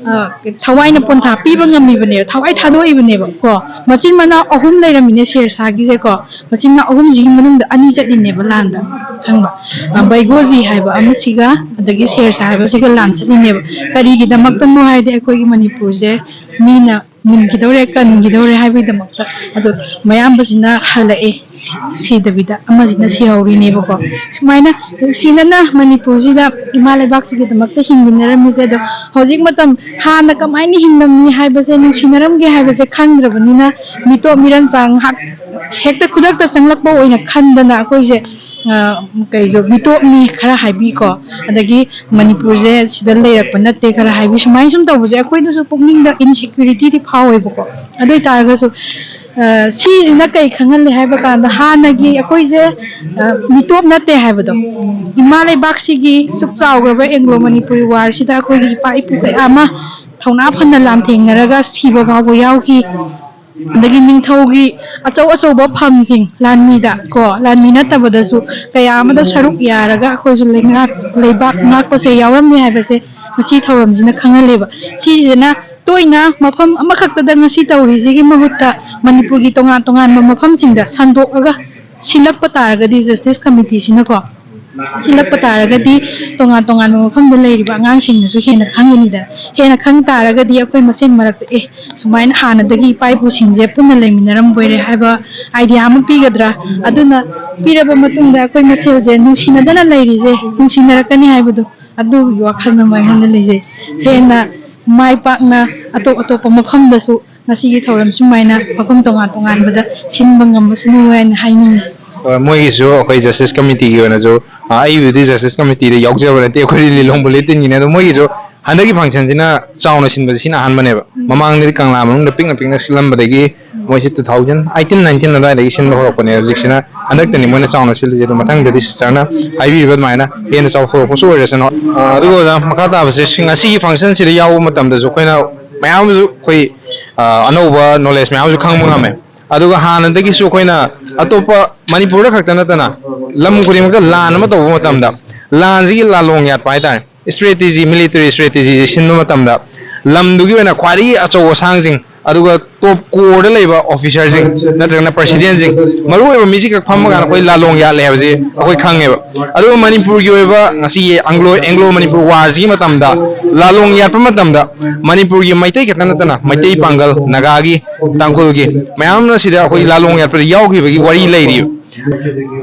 ꯑ, ꯊꯋꯥꯏꯅ ꯄꯣꯟꯊꯥ ꯄꯤꯕ ꯉꯝꯃꯤꯕꯅꯦꯕ, ꯊꯋꯥꯏ ꯊꯥꯗꯣꯛꯏꯕꯅꯦꯕ ꯀꯣ꯫ ꯃꯆꯤꯟ ꯃꯅꯥꯎ ꯑꯍꯨꯝ ꯂꯩꯔꯝꯃꯤꯅꯦ ꯁꯦꯔ ꯁꯥꯒꯤꯁꯦ ꯀꯣ꯫ ꯃꯆꯤꯟ ꯃꯅꯥꯎ ꯑꯍꯨꯝꯁꯤꯒꯤ ꯃꯅꯨꯡꯗ ꯑꯅꯤ ꯆꯠꯂꯤꯅꯦꯕ ꯂꯥꯟꯗ, ꯈꯪꯕ? ꯑ, ꯕꯩꯒꯣꯖꯤ ꯍꯥꯏꯕ ꯑꯃꯁꯤꯒ, ꯑꯗꯒꯤ ꯁꯦꯔ ꯁꯥ ꯍꯥꯏꯕꯁꯤꯒ ꯂꯥꯟ ꯆꯠꯂꯤꯅꯦꯕ꯫ ꯀꯔꯤꯒꯤꯗꯃꯛꯇꯅꯣ ꯍꯥꯏꯗꯤ, ꯑꯩꯈꯣꯏꯒꯤ ꯃꯅꯤꯄꯨꯔꯁꯦ ꯃꯤꯅ ꯃꯨꯟꯈꯤꯗꯧꯔꯦ, ꯀꯟꯈꯤꯗꯧꯔꯦ ꯍꯥꯏꯕꯒꯤꯗꯃꯛꯇ꯫ ꯑꯗꯣ ꯃꯌꯥꯝꯕꯁꯤꯅ ꯍꯜꯂꯛꯑꯦ, ꯁꯤ-, ꯁꯤꯗꯕꯤꯗ ꯑꯃꯁꯤꯅ ꯁꯤꯍꯧꯔꯤꯅꯦꯕꯀꯣ꯫ ꯁꯨꯃꯥꯏꯅ ꯅꯨꯡꯁꯤꯅꯅ ꯃꯅꯤꯄꯨꯔꯁꯤꯗ ꯏꯃꯥ ꯂꯩꯕꯥꯛꯁꯤꯒꯤꯗꯃꯛꯇ ꯍꯤꯡꯃꯤꯟꯅꯔꯝꯃꯤꯁꯦ꯫ ꯑꯗꯣ ꯍꯧꯖꯤꯛ ꯃꯇꯝ, ꯍꯥꯟꯅ ꯀꯃꯥꯏꯅ ꯍꯤꯡꯂꯝꯃꯤ ꯍꯥꯏꯕꯁꯦ, ꯅꯨꯡꯁꯤꯅꯔꯝꯒꯦ ꯍꯥꯏꯕꯁꯦ ꯈꯪꯗ꯭ꯔꯕꯅꯤꯅ, ꯃꯤꯇꯣꯞ ꯃꯤꯔꯟꯆꯥꯡ ꯉꯥꯏꯍꯥꯛ ꯍꯦꯛꯇ ꯈꯨꯗꯛꯇ ꯆꯪꯂꯛꯄ ꯑꯣꯏꯅ ꯈꯟꯗꯅ ꯑꯩꯈꯣꯏꯁꯦ, ꯑ, ꯀꯩꯁꯨ ꯃꯤꯇꯣꯞꯅꯤ ꯈꯔ ꯍꯥꯏꯕꯤꯀꯣ, ꯑꯗꯒꯤ ꯃꯅꯤꯄꯨꯔꯁꯦ ꯁꯤꯗ ꯂꯩꯔꯛꯄ ꯅꯠꯇꯦ ꯈꯔ ꯍꯥꯏꯕꯤ, ꯁꯨꯃꯥꯏꯅ ꯁꯨꯝ ꯇꯧꯕꯁꯦ ꯑꯩꯈꯣꯏꯗꯁꯨ ꯄꯨꯛꯅꯤꯡꯗ ꯏꯟꯁꯦꯀ꯭ꯌꯨꯔꯤꯇꯤꯗꯤ ꯐꯥꯎꯋꯦꯕꯀꯣ꯫ ꯑꯗꯨ ꯑꯣꯏ ꯇꯥꯔꯒꯁꯨ, ꯑ, ꯁꯤꯁꯤꯅ ꯀꯩ ꯈꯪꯍꯜꯂꯦ ꯍꯥꯏꯕ ꯀꯥꯟꯗ, ꯍꯥꯟꯅꯒꯤ ꯑꯩꯈꯣꯏꯁꯦ, ꯑ, ꯃꯤꯇꯣꯞ ꯅꯠꯇꯦ ꯍꯥꯏꯕꯗꯣ, ꯏꯃꯥ ꯂꯩꯕꯥꯛꯁꯤꯒꯤ ꯁꯨꯛ ꯆꯥꯎꯈ꯭ꯔꯕ ꯑꯦꯡꯒ꯭ꯂꯣ ꯃꯅꯤꯄꯨꯔꯤ ꯋꯥꯔꯁꯤꯗ ꯑꯩꯈꯣꯏꯒꯤ ꯏꯄꯥ ꯏꯄꯨ ꯀꯌꯥ ꯑꯃ ꯊꯧꯅꯥ ꯐꯅ ꯂꯥꯟꯊꯦꯡꯅꯔꯒ ꯁꯤꯕ ꯐꯥꯎꯕ ꯌꯥꯎꯈꯤ꯫ ꯑꯗꯒꯤ ꯅꯤꯡꯊꯧꯒꯤ ꯑꯆꯧ ꯑꯆꯧꯕ ꯐꯝꯁꯤꯡ, ꯂꯥꯟꯃꯤꯗ ꯀꯣ, ꯂꯥꯟꯃꯤ ꯅꯠꯇꯕꯗꯁꯨ ꯀꯌꯥ ꯑꯃꯗ ꯁꯔꯨꯛ ꯌꯥꯔꯒ ꯑꯩꯈꯣꯏꯁꯨ ꯂꯩꯉꯥꯛ-, ꯂꯩꯕꯥꯛ ꯉꯥꯛꯄꯁꯦ ꯌꯥꯎꯔꯝꯃꯤ ꯍꯥꯏꯕꯁꯦ ꯉꯁꯤ ꯊꯧꯔꯝꯁꯤꯅ ꯈꯪꯍꯜꯂꯦꯕ꯫ ꯁꯤꯁꯤꯅ ꯇꯣꯏꯅ ꯃꯐꯝ ꯑꯃꯈꯛꯇꯗ ꯉꯁꯤ ꯇꯧꯔꯤꯁꯤꯒꯤ ꯃꯍꯨꯠꯇ ꯃꯅꯤꯄꯨꯔꯒꯤ ꯇꯣꯉꯥꯟ ꯇꯣꯉꯥꯟꯕ ꯃꯐꯝꯁꯤꯡꯗ ꯁꯟꯗꯣꯛꯑꯒ ꯁꯤꯜꯂꯛꯄ ꯇꯥꯔꯒꯗꯤ, ꯖꯁꯇꯤꯁ ꯀꯃꯤꯇꯤꯁꯤꯅꯀꯣ ꯁꯤꯜꯂꯛꯄ ꯇꯥꯔꯒꯗꯤ, ꯇꯣꯉꯥꯟ ꯇꯣꯉꯥꯟꯕ ꯃꯐꯝꯗ ꯂꯩꯔꯤꯕ ꯑꯉꯥꯡꯁꯤꯡꯅꯁꯨ ꯍꯦꯟꯅ ꯈꯪꯒꯅꯤꯗꯅ꯫ ꯍꯦꯟꯅ ꯈꯪ ꯇꯥꯔꯒꯗꯤ ꯑꯩꯈꯣꯏ ꯃꯁꯦꯟ ꯃꯔꯛꯇ, "ꯑꯦ, ꯁꯨꯃꯥꯏꯅ ꯍꯥꯟꯅꯗꯒꯤ ꯏꯄꯥ ꯏꯄꯨꯁꯤꯡꯁꯦ ꯄꯨꯟꯅ ꯂꯩꯃꯤꯟꯅꯔꯝꯕꯣꯏꯔꯦ" ꯍꯥꯏꯕ ꯑꯥꯏꯗꯤꯌꯥ ꯑꯃ ꯄꯤꯒꯗ꯭ꯔꯥ? ꯑꯗꯨꯅ ꯄꯤꯔꯕ ꯃꯇꯨꯡꯗ ꯑꯩꯈꯣꯏ ꯃꯁꯦꯜꯁꯦ ꯅꯨꯡꯁꯤꯅꯗꯅ ꯂꯩꯔꯤꯁꯦ ꯅꯨꯡꯁꯤꯅꯔꯛꯀꯅꯤ ꯍꯥꯏꯕꯗꯣ, ꯑꯗꯨꯒꯤ ꯋꯥꯈꯜ ꯑꯃ ꯑꯩꯉꯣꯟꯗ ꯂꯩꯖꯩ꯫ ꯍꯦꯟꯅ ꯃꯥꯏ ꯄꯥꯛꯅ ꯑꯇꯣꯞ ꯑꯇꯣꯞꯄ ꯃꯐꯝꯗꯁꯨ ꯉꯁꯤꯒꯤ ꯊꯧꯔꯝ ꯁꯨꯃꯥꯏꯅ ꯃꯐꯝ ꯇꯣꯉꯥꯟ ꯇꯣꯉꯥꯟꯕꯗ ꯁꯤꯟꯕ ꯉꯝꯕꯁꯅꯨ ꯍꯥꯏꯅ ꯍꯥꯏꯅꯤꯡꯉꯤ꯫ ꯍꯣꯏ, ꯃꯣꯏꯒꯤꯁꯨ ꯑꯩꯈꯣꯏ ꯖꯁꯇꯤꯁ ꯀꯃꯤꯇꯤꯒꯤ ꯑꯣꯏꯅꯁꯨ, ꯑ, ꯑꯩꯕꯨꯗꯤ ꯖꯁꯇꯤꯁ ꯀꯃꯤꯇꯤꯗ ꯌꯥꯎꯖꯕ ꯅꯠꯇꯦ, ꯑꯩꯈꯣꯏꯗꯤ ꯂꯤꯂꯣꯡ ꯕꯨꯂꯦꯇꯤꯟꯒꯤꯅꯦ꯫ ꯑꯗꯣ ꯃꯣꯏꯒꯤꯁꯨ ꯍꯟꯗꯛꯀꯤ ꯐꯪꯁꯟꯁꯤꯅ ꯆꯥꯎꯅ ꯁꯤꯟꯕꯁꯦ ꯁꯤꯅ ꯑꯍꯥꯟꯕꯅꯦꯕ꯫ ꯃꯃꯥꯡꯗꯗꯤ ꯀꯪꯂꯥ ꯃꯅꯨꯡꯗ ꯄꯤꯛꯅ ꯄꯤꯛꯅ ꯁꯤꯜꯂꯝꯕꯗꯒꯤ ꯃꯣꯏꯁꯤ two thousand eighteen nineteen ꯑꯗꯨꯋꯥꯏꯗꯒꯤ ꯁꯤꯟꯕ ꯍꯧꯔꯛꯄꯅꯦ꯫ ꯍꯧꯖꯤꯛꯁꯤꯅ, ꯍꯟꯗꯛꯇꯅꯤ ꯃꯣꯏꯅ ꯆꯥꯎꯅ ꯁꯤꯜꯂꯤꯁꯦ꯫ ꯑꯗꯣ ꯃꯊꯪꯗꯗꯤ ꯁꯤꯁꯇꯔꯅ ꯍꯥꯏꯕꯤꯔꯤꯕ ꯑꯗꯨꯃꯥꯏꯅ ꯍꯦꯟꯅ ꯆꯥꯎꯊꯣꯔꯛꯄꯁꯨ ꯑꯣꯏꯔꯁꯅꯨ꯫ ꯑ, ꯑꯗꯨꯒ ꯑꯣꯖꯥ, ꯃꯈꯥ ꯇꯥꯕꯁꯦ ꯁꯤ ꯉꯁꯤꯒꯤ ꯐꯪꯁꯟꯁꯤꯗ ꯌꯥꯎꯕ ꯃꯇꯝꯗꯁꯨ ꯑꯩꯈꯣꯏꯅ ꯃꯌꯥꯝ ꯑꯃꯁꯨ ꯑꯩꯈꯣꯏ, ꯑ, ꯑꯅꯧꯕ ꯅꯣꯂꯦꯖ ꯃꯌꯥꯝ ꯑꯃꯁꯨ ꯈꯪꯕ ꯉꯝꯃꯦ꯫ ꯑꯗꯨꯒ ꯍꯥꯟꯅꯗꯒꯤꯁꯨ ꯑꯩꯈꯣꯏꯅ ꯑꯇꯣꯞꯄ ꯃꯅꯤꯄꯨꯔꯗ ꯈꯛꯇ ꯅꯠꯇꯅ ꯂꯝ ꯈꯨꯗꯤꯡꯃꯛꯇ ꯂꯥꯟ ꯑꯃ ꯇꯧꯕ ꯃꯇꯝꯗ ꯂꯥꯟꯁꯤꯒꯤ ꯂꯥꯂꯣꯡ ꯌꯥꯠꯄ ꯍꯥꯏꯇꯥꯔꯦ, ꯏꯁꯇ꯭ꯔꯦꯇꯦꯖꯤ, ꯃꯤꯂꯤꯇꯔꯤ ꯏꯁꯇ꯭ꯔꯦꯇꯦꯖꯤꯁꯦ ꯁꯤꯟꯕ ꯃꯇꯝꯗ ꯂꯝꯗꯨꯒꯤ ꯑꯣꯏꯅ ꯈ꯭ꯋꯥꯏꯗꯒꯤ ꯑꯆꯧ ꯑꯁꯥꯡꯁꯤꯡ, ꯑꯗꯨꯒ ꯇꯣꯞ ꯀꯣꯔꯗ ꯂꯩꯕ ꯑꯣꯐꯤꯁꯔꯁꯤꯡ ꯅꯠꯇ꯭ꯔꯒꯅ ꯄ꯭ꯔꯁꯤꯗꯦꯟꯁꯤꯡ, ꯃꯔꯨ ꯑꯣꯏꯕ ꯃꯤꯁꯤ ꯈꯛ ꯐꯝꯃ ꯀꯥꯟꯗ ꯑꯩꯈꯣꯏ ꯂꯥꯂꯣꯡ ꯌꯥꯠꯂꯦ ꯍꯥꯏꯕꯁꯤ ꯑꯩꯈꯣꯏ ꯈꯪꯉꯦꯕ꯫ ꯑꯗꯨꯒ ꯃꯅꯤꯄꯨꯔꯒꯤ ꯑꯣꯏꯕ ꯉꯁꯤꯒꯤ ꯑꯪꯒ꯭ꯂꯣ ꯑꯦꯡꯒ꯭ꯂꯣ ꯃꯅꯤꯄꯨꯔ ꯋꯥꯔꯁꯤꯒꯤ ꯃꯇꯝꯗ ꯂꯥꯂꯣꯡ ꯌꯥꯠꯄ ꯃꯇꯝꯗ ꯃꯅꯤꯄꯨꯔꯒꯤ ꯃꯩꯇꯩ ꯈꯛꯇ ꯅꯠꯇꯅ ꯃꯩꯇꯩ ꯄꯥꯡꯒꯜ, ꯅꯥꯒꯥꯒꯤ, ꯇꯥꯡꯈꯨꯜꯒꯤ ꯃꯌꯥꯝ ꯑꯃꯅ ꯁꯤꯗ ꯑꯩꯈꯣꯏ ꯂꯥꯂꯣꯡ ꯌꯥꯠꯄꯗ ꯌꯥꯎꯈꯤꯕꯒꯤ ꯋꯥꯔꯤ ꯂꯩꯔꯤꯕ꯫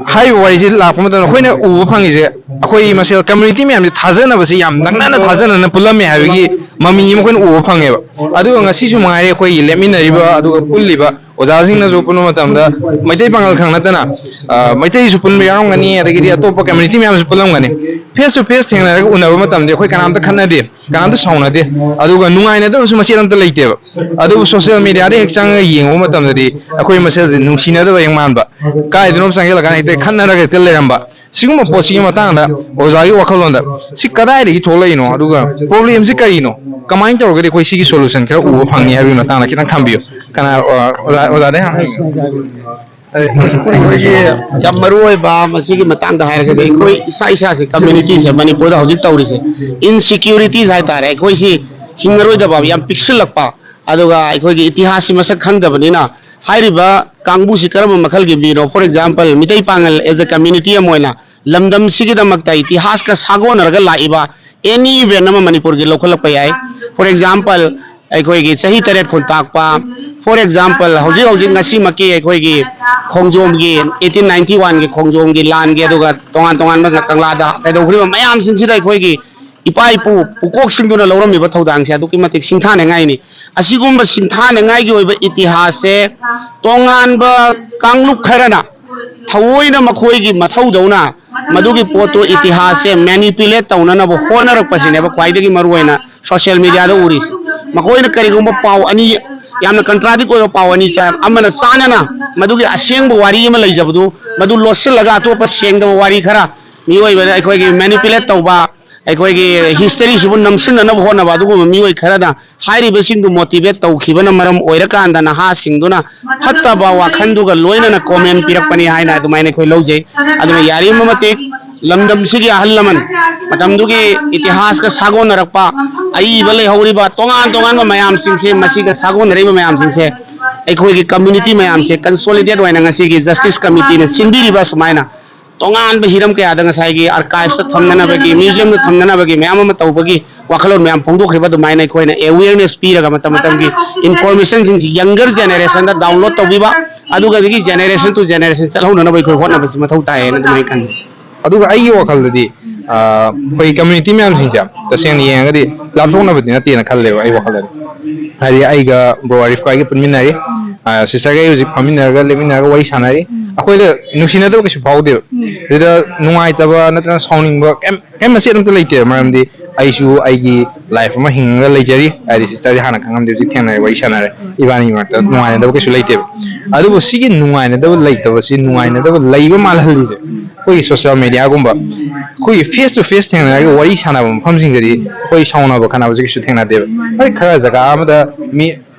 ꯍꯥꯏꯔꯤꯕ ꯋꯥꯔꯤꯁꯤ ꯂꯥꯛꯄ ꯃꯇꯝꯗ ꯑꯩꯈꯣꯏꯅ ꯎꯕ ꯐꯪꯉꯤꯁꯦ, ꯑꯩꯈꯣꯏ ꯃꯁꯦꯜ ꯀꯝꯃ꯭ꯌꯨꯅꯤꯇꯤ ꯃꯌꯥꯝꯁꯦ ꯊꯥꯖꯅꯕꯁꯤ ꯌꯥꯝ ꯅꯛꯅꯅ ꯊꯥꯖꯅꯅ ꯄꯨꯜꯂꯝꯃꯦ ꯍꯥꯏꯕꯒꯤ ꯃꯃꯤ ꯑꯃ ꯑꯩꯈꯣꯏꯅ ꯎꯕ ꯐꯪꯉꯦꯕ꯫ ꯑꯗꯨꯒ ꯉꯁꯤꯁꯨ ꯃꯉꯥꯏꯔꯦ, ꯑꯩꯈꯣꯏꯒꯤ ꯂꯦꯞꯃꯤꯟꯅꯔꯤꯕ ꯑꯗꯨꯒ ꯄꯨꯜꯂꯤꯕ ꯑꯣꯖꯥꯁꯤꯡꯅꯁꯨ ꯄꯨꯟꯕ ꯃꯇꯝꯗ ꯃꯩꯇꯩ ꯄꯥꯉꯜ ꯈꯛ ꯅꯠꯇꯅ, ꯑ, ꯃꯩꯇꯩꯁꯨ ꯄꯨꯟꯕ ꯌꯥꯎꯔꯝꯒꯅꯤ, ꯑꯗꯒꯤꯗꯤ ꯑꯇꯣꯞꯄ ꯀꯝꯃ꯭ꯌꯨꯅꯤꯇꯤ ꯃꯌꯥꯝꯁꯨ ꯄꯨꯜꯂꯝꯒꯅꯤ꯫ ꯐꯦꯁ ꯇꯨ ꯐꯦꯁ ꯊꯦꯡꯅꯔꯒ ꯎꯅꯕ ꯃꯇꯝꯗ ꯑꯩꯈꯣꯏ ꯀꯅꯥꯝꯇ ꯈꯠꯅꯗꯦ, ꯀꯅꯥꯝꯇ ꯁꯥꯎꯅꯗꯦ, ꯑꯗꯨꯒ ꯅꯨꯡꯉꯥꯏꯅꯗꯕꯁꯨ ꯃꯆꯦꯠ ꯑꯝꯇ ꯂꯩꯇꯦꯕ꯫ ꯑꯗꯨꯕꯨ ꯁꯣꯁꯤꯌꯦꯜ ꯃꯦꯗꯤꯌꯥꯗ ꯍꯦꯛ ꯆꯪꯉꯒ ꯌꯦꯡꯉꯨꯕ ꯃꯇꯝꯗꯗꯤ ꯑꯩꯈꯣꯏ ꯃꯁꯦꯜꯁꯦ ꯅꯨꯡꯁꯤꯅꯗꯕ ꯍꯦꯛ ꯃꯥꯟꯕ, ꯀꯥꯏꯗꯅꯣꯝ ꯆꯪꯁꯤꯜꯂꯀꯥꯟꯗ ꯍꯦꯛꯇ ꯈꯠꯅꯔꯒ ꯍꯦꯛꯇ ꯂꯩꯔꯝꯕ꯫ ꯁꯤꯒꯨꯝꯕ ꯄꯣꯠꯁꯤꯒꯤ ꯃꯇꯥꯡꯗ ꯑꯣꯖꯥꯒꯤ ꯋꯥꯈꯜꯂꯣꯟꯗ ꯁꯤ ꯀꯗꯥꯏꯗꯒꯤ ꯊꯣꯛꯂꯛꯏꯅꯣ, ꯑꯗꯨꯒ ꯄ꯭ꯔꯣꯕ꯭ꯂꯦꯝꯁꯤ ꯀꯔꯤꯅꯣ, ꯀꯃꯥꯏꯅ ꯇꯧꯔꯒꯗꯤ ꯑꯩꯈꯣꯏ ꯁꯤꯒꯤ ꯁꯣꯂꯨꯁꯟ ꯈꯔ ꯎꯕ ꯐꯪꯅꯤ ꯍꯥꯏꯕꯒꯤ ꯃꯇꯥꯡꯗ ꯈꯤꯇꯪ ꯊꯝꯕꯤꯌꯨ꯫ ꯀꯅꯥ, ꯑꯣꯖꯥ, ꯑꯣꯖꯥꯗꯩ ꯍꯥꯟꯅ꯫ ꯑꯩꯈꯣꯏꯒꯤ ꯌꯥꯝ ꯃꯔꯨ ꯑꯣꯏꯕ ꯃꯁꯤꯒꯤ ꯃꯇꯥꯡꯗ ꯍꯥꯏꯔꯒꯗꯤ, ꯑꯩꯈꯣꯏ ꯏꯁꯥ ꯏꯁꯥꯁꯦ, ꯀꯝꯃ꯭ꯌꯨꯅꯤꯇꯤꯁꯦ, ꯃꯅꯤꯄꯨꯔꯗ ꯍꯧꯖꯤꯛ ꯇꯧꯔꯤꯁꯦ, ꯏꯟꯁꯤꯀ꯭ꯌꯨꯔꯤꯇꯤꯁ ꯍꯥꯏꯇꯥꯔꯦ, ꯑꯩꯈꯣꯏꯁꯤ ꯍꯤꯡꯉꯔꯣꯏꯗꯕ ꯌꯥꯝ ꯄꯤꯛꯁꯤꯜꯂꯛꯄ, ꯑꯗꯨꯒ ꯑꯩꯈꯣꯏꯒꯤ ꯏꯇꯤꯍꯥꯁꯁꯤ ꯃꯁꯛ ꯈꯪꯗꯕꯅꯤꯅ, ꯍꯥꯏꯔꯤꯕ ꯀꯥꯡꯕꯨꯁꯤ ꯀꯔꯝꯕ ꯃꯈꯜꯒꯤ ꯃꯤꯅꯣ? For example, Meitei Pangal as a community ꯑꯃ ꯑꯣꯏꯅ ꯂꯝꯗꯝꯁꯤꯒꯤꯗꯃꯛꯇ ꯏꯇꯤꯍꯥꯁꯀ ꯁꯥꯒꯣꯟꯅꯔꯒ ꯂꯥꯛꯏꯕ any event ꯑꯃ ꯃꯅꯤꯄꯨꯔꯒꯤ ꯂꯧꯈꯠꯂꯛꯄ ꯌꯥꯏ꯫ For example, ꯑꯩꯈꯣꯏꯒꯤ ꯆꯍꯤ ꯇꯔꯦꯠ ꯈꯨꯟꯇꯥꯛꯄ, for example, ꯍꯧꯖꯤꯛ ꯍꯧꯖꯤꯛ ꯉꯁꯤꯃꯛꯀꯤ ꯑꯩꯈꯣꯏꯒꯤ ꯈꯣꯡꯖꯣꯝꯒꯤ, eighteen ninety one ꯒꯤ ꯈꯣꯡꯖꯣꯝꯒꯤ ꯂꯥꯟꯒꯤ, ꯑꯗꯨꯒ ꯇꯣꯉꯥꯟ ꯇꯣꯉꯥꯟꯕ ꯀꯪꯂꯥꯗ ꯀꯩꯗꯧꯈ꯭ꯔꯤꯕ ꯃꯌꯥꯝꯁꯤꯡꯁꯤꯗ ꯑꯩꯈꯣꯏꯒꯤ ꯏꯄꯥ ꯏꯄꯨ ꯄꯨꯀꯣꯛꯁꯤꯡꯗꯨꯅ ꯂꯧꯔꯝꯃꯤꯕ ꯊꯧꯗꯥꯡꯁꯦ ꯑꯗꯨꯛꯀꯤ ꯃꯇꯤꯛ ꯁꯤꯡꯊꯥꯅꯤꯡꯉꯥꯏꯅꯤ꯫ ꯑꯁꯤꯒꯨꯝꯕ ꯁꯤꯡꯊꯥꯅꯤꯡꯉꯥꯏꯒꯤ ꯑꯣꯏꯕ ꯏꯇꯤꯍꯥꯁꯁꯦ ꯇꯣꯉꯥꯟꯕ ꯀꯥꯡꯂꯨꯞ ꯈꯔꯅ ꯊꯑꯣꯏꯅ ꯃꯈꯣꯏꯒꯤ ꯃꯊꯧꯗꯧꯅ ꯃꯗꯨꯒꯤ ꯄꯣꯠꯇꯨ, ꯏꯇꯤꯍꯥꯁꯁꯦ manipulate ꯇꯧꯅꯅꯕ ꯍꯣꯠꯅꯔꯛꯄꯁꯤꯅꯦꯕ ꯈ꯭ꯋꯥꯏꯗꯒꯤ ꯃꯔꯨꯑꯣꯏꯅ ꯁꯣꯁꯤꯌꯦꯜ ꯃꯦꯗꯤꯌꯥꯗ ꯎꯔꯤꯁꯦ꯫ ꯃꯈꯣꯏꯅ ꯀꯔꯤꯒꯨꯝꯕ ꯄꯥꯎ ꯑꯅꯤ, ꯌꯥꯝꯅ ꯀꯟꯇ꯭ꯔꯥꯗꯤꯛ ꯑꯣꯏꯕ ꯄꯥꯎ ꯑꯅꯤ ꯆꯥꯏ, ꯑꯃꯅ ꯆꯥꯟꯅꯅ ꯃꯗꯨꯒꯤ ꯑꯁꯦꯡꯕ ꯋꯥꯔꯤ ꯑꯃ ꯂꯩꯖꯕꯗꯨ ꯃꯗꯨ ꯂꯣꯠꯁꯤꯜꯂꯒ ꯑꯇꯣꯞꯄ ꯁꯦꯡꯗꯕ ꯋꯥꯔꯤ ꯈꯔ, ꯃꯤꯑꯣꯏꯕꯗ ꯑꯩꯈꯣꯏꯒꯤ manipulate ꯇꯧꯕ, ꯑꯩꯈꯣꯏꯒꯤ ꯍꯤꯁꯇꯔꯤꯁꯤꯕꯨ ꯅꯝꯁꯤꯟꯅꯅꯕ ꯍꯣꯠꯅꯕ ꯑꯗꯨꯒꯨꯝꯕ ꯃꯤꯑꯣꯏ ꯈꯔꯅ ꯍꯥꯏꯔꯤꯕꯁꯤꯡꯗꯨ motivate ꯇꯧꯈꯤꯕꯅ ꯃꯔꯝ ꯑꯣꯏꯔꯀꯥꯟꯗ ꯅꯍꯥꯁꯤꯡꯗꯨꯅ ꯐꯠꯇꯕ ꯋꯥꯈꯜꯗꯨꯒ ꯂꯣꯏꯅꯅ comment ꯄꯤꯔꯛꯄꯅꯤ ꯍꯥꯏꯅ ꯑꯗꯨꯃꯥꯏꯅ ꯑꯩꯈꯣꯏ ꯂꯧꯖꯩ꯫ ꯑꯗꯨꯅ ꯌꯥꯔꯤꯕ ꯃꯇꯤꯛ ꯂꯝꯗꯝꯁꯤꯒꯤ ꯑꯍꯜ ꯂꯃꯟ, ꯃꯇꯝꯗꯨꯒꯤ ꯏꯇꯤꯍꯥꯁꯀ ꯁꯥꯒꯣꯟꯅꯔꯛꯄ, ꯑꯏꯕ ꯂꯩꯍꯧꯔꯤꯕ ꯇꯣꯉꯥꯟ ꯇꯣꯉꯥꯟꯕ ꯃꯌꯥꯝꯁꯤꯡꯁꯦ, ꯃꯁꯤꯒ ꯁꯥꯒꯣꯟꯅꯔꯤꯕ ꯃꯌꯥꯝꯁꯤꯡꯁꯦ, ꯑꯩꯈꯣꯏꯒꯤ community ꯃꯌꯥꯝꯁꯦ consolidate ꯑꯣꯏꯅ ꯉꯁꯤꯒꯤ Justice Committeeꯅ ꯁꯤꯟꯕꯤꯔꯤꯕ ꯁꯨꯃꯥꯏꯅ ꯇꯣꯉꯥꯟꯕ ꯍꯤꯔꯝ ꯀꯌꯥꯗ ꯉꯁꯥꯏꯒꯤ archives ꯊꯝꯅꯅꯕꯒꯤ, museumꯗ ꯊꯝꯅꯅꯕꯒꯤ ꯃꯌꯥꯝ ꯑꯃ ꯇꯧꯕꯒꯤ ꯋꯥꯈꯜꯂꯣꯟ ꯃꯌꯥꯝ ꯐꯣꯡꯗꯣꯛꯈ꯭ꯔꯤꯕ ꯑꯗꯨꯃꯥꯏꯅ ꯑꯩꯈꯣꯏꯅ awareness ꯄꯤꯔꯒ ꯃꯇꯝ ꯃꯇꯝꯒꯤ informationꯁꯤꯡꯁꯤ younger generationꯗ download ꯇꯧꯕꯤꯕ, ꯑꯗꯨꯒ ꯑꯗꯒꯤ generation to generation ꯆꯠꯍꯧꯅꯅꯕ ꯑꯩꯈꯣꯏ ꯍꯣꯠꯅꯕꯁꯤ ꯃꯊꯧ ꯇꯥꯏꯌꯦꯅ ꯑꯗꯨꯃꯥꯏꯅ ꯈꯟꯖꯩ꯫ ꯑꯗꯨꯒ ꯑꯩꯒꯤ ꯋꯥꯈꯜꯗꯗꯤ, ꯑ, ꯑꯩꯈꯣꯏ community ꯃꯌꯥꯝꯁꯤꯡꯁꯦ ꯇꯁꯦꯡꯅ ꯌꯦꯡꯉꯒꯗꯤ ꯂꯥꯞꯊꯣꯛꯅꯕꯗꯤ ꯅꯠꯇꯦꯅ ꯈꯜꯂꯦꯕ ꯑꯩ ꯋꯥꯈꯜꯗꯗꯤ꯫ ꯍꯥꯏꯗꯤ ꯑꯩꯒ bro ꯑꯥꯔꯤꯐꯀ ꯑꯩꯒ ꯄꯨꯟꯃꯤꯟꯅꯔꯤ, ꯑ, sisterꯒ ꯑꯩ ꯍꯧꯖꯤꯛ ꯐꯝꯃꯤꯟꯅꯔꯒ ꯂꯦꯞꯃꯤꯟꯅꯔꯒ ꯋꯥꯔꯤ ꯁꯥꯟꯅꯔꯤ꯫ ꯑꯩꯈꯣꯏꯗ ꯅꯨꯡꯁꯤꯅꯗꯕ ꯀꯩꯁꯨ ꯐꯥꯎꯗꯦꯕ꯫ ꯁꯤꯗ ꯅꯨꯡꯉꯥꯏꯇꯕ ꯅꯠꯇ꯭ꯔꯒ ꯁꯥꯎꯅꯤꯡꯕ ꯀꯩꯝ, ꯀꯩꯝ ꯃꯆꯦꯠ ꯑꯝꯇ ꯂꯩꯇꯦꯕ꯫ ꯃꯔꯝꯗꯤ ꯑꯩꯁꯨ ꯑꯩꯒꯤ life ꯑꯃ ꯍꯤꯡꯉꯒ ꯂꯩꯖꯔꯤ꯫ ꯍꯥꯏꯗꯤ sisterꯗꯤ ꯍꯥꯟꯅ ꯈꯪꯉꯝꯗꯦ, ꯍꯧꯖꯤꯛ ꯊꯦꯡꯅꯔꯦ, ꯋꯥꯔꯤ ꯁꯥꯟꯅꯔꯦ꯫ ꯏꯕꯥꯅꯤꯒꯤ ꯃꯔꯛꯇ ꯅꯨꯡꯉꯥꯏꯅꯗꯕ ꯀꯩꯁꯨ ꯂꯩꯇꯦꯕ꯫ ꯑꯗꯨꯕꯨ ꯁꯤꯒꯤ ꯅꯨꯡꯉꯥꯏꯅꯗꯕ ꯂꯩꯇꯕꯁꯤ, ꯅꯨꯡꯉꯥꯏꯅꯗꯕ ꯂꯩꯕ ꯃꯥꯜꯍꯜꯂꯤꯁꯦ ꯑꯩꯈꯣꯏꯒꯤ social mediaꯒꯨꯝꯕ, ꯑꯩꯈꯣꯏꯒꯤ face to face ꯊꯦꯡꯅꯔꯒ ꯋꯥꯔꯤ ꯁꯥꯟꯅꯕ ꯃꯐꯝꯁꯤꯡꯗꯗꯤ ꯑꯩꯈꯣꯏ ꯁꯥꯎꯅꯕ ꯈꯠꯅꯕꯁꯦ ꯀꯩꯁꯨ ꯊꯦꯡꯅꯗꯦꯕ꯫ ꯍꯣꯏ, ꯈꯔ ꯖꯒꯥ ꯑꯃꯗ ꯃꯤ,